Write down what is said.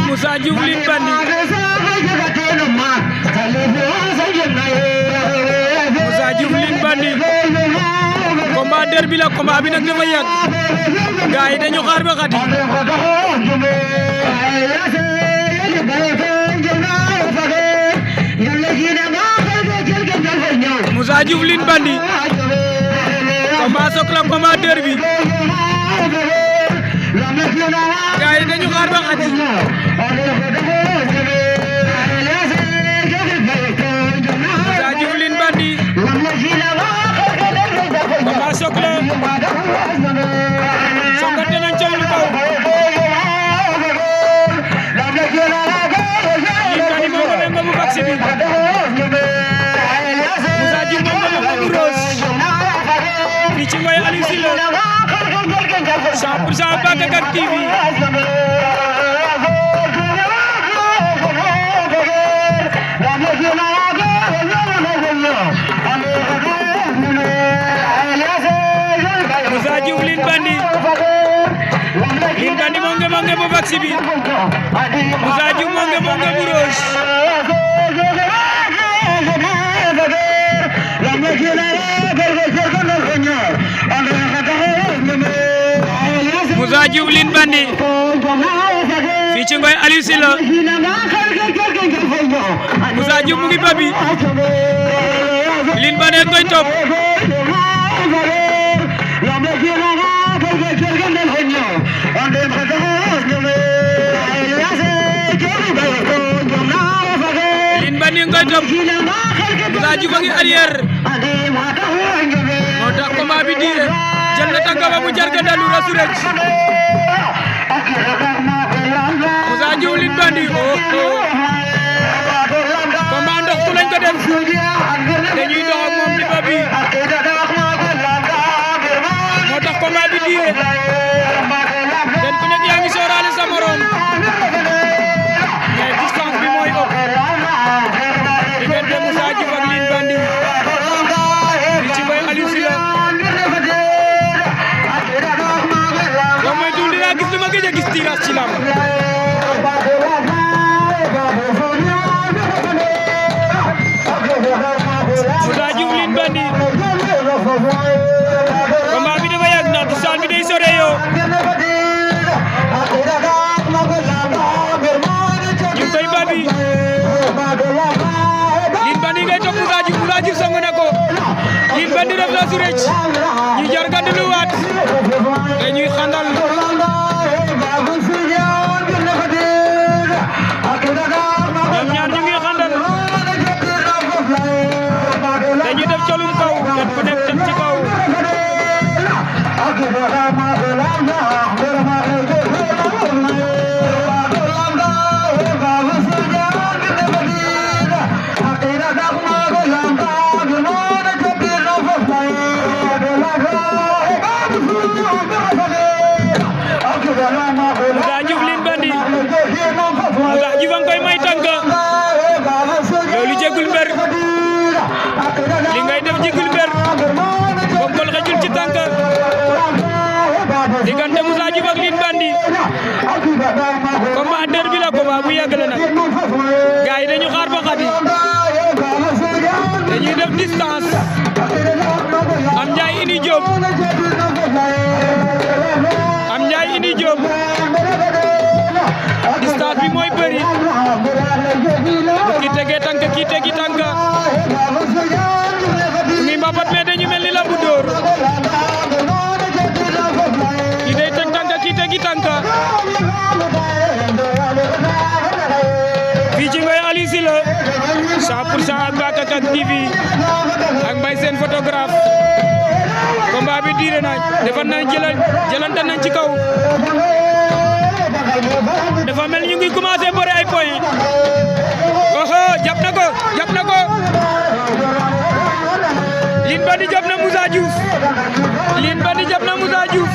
Moussa Diouf Lin Bandi Moussa Diouf Lin Bandi combat derby la combat bi nag dafa yàgg gars yi dañu xaar ba xati Moussa Diouf Lin Bandi combat sok la combat derby gars yi dañu xaar ba xati Moussa Diouf Lin Bandi combat sok la songante nañ ca lu kaw Lin Bandi moo ko nga bu vaccin bi Moussa Diouf moo ko nga bu rose fii ci Ngoye Aliou Sylla 100% Bakakak TV Moussa Diouf Lin Bandi moo nge bu vaccin bi Moussa Diouf moo nge bu rose Moussa Diouf Lin Bandi fii ci Ngoye Aliou Sylla Moussa Diouf mu ngi babi Lin Bandi koy topp Lin Bandi koy topp Moussa Diouf a ngi arrière moo tax combat bi diire jël na tànk ba mu jarga dalu rasu rek Moussa Diouf Lin Bandi combat ndox tu lañ ko def dañuy dox ak moom li ba bi moo tax combat bi diire den ku nekk yaa ngi sóoraale sa morom mais distance bi mooy ëpp diggante Moussa Diouf ak Lin Bandi fii ci Ngoye Aliou Sylla boo mooy dul dinaa gis lu ma gëj a gis tirage ci lamb Moussa Diouf Lin Bandi combat bi dafa yàgg ndax distance bi day sore yoo ñu koy babi Lin Bandi ngay topp Moussa Diouf song na ko Lin Bandi def la sureej ñu jar gàddu lu waat dañuy xandal ñoom ñaar ñu ngi xandal dañuy def colum kaw kenn ku nekk teg ci kaw Moussa Diouf Lin Bandi Moussa Diouf a ngi koy may tànk loolu jégul mbër li ngay def jégul mbër bokkol xejul ci tànk diggante Moussa Diouf ak Lin Bandi combat derby la combat bu yàgg la nag gars yi dañu xaar ba xadi dañuy def distance am Njaay ini Diop distance bi mooy bëri ki tege tànk ki tegi tànk ngi mbapat mais dañu mel ni lambu dóor ki day teg tànk ki tegi tànk fii ci Ngoye Aliou Sylla 100% ak Bakakak TV ak Mbaye seen photographe combat bi diire na defar nañ jëlante nañ ci kaw dafa mel ñu ngi commencé bëre ay points jàpp na ko Lin Bandi jàpp na Moussa Diouf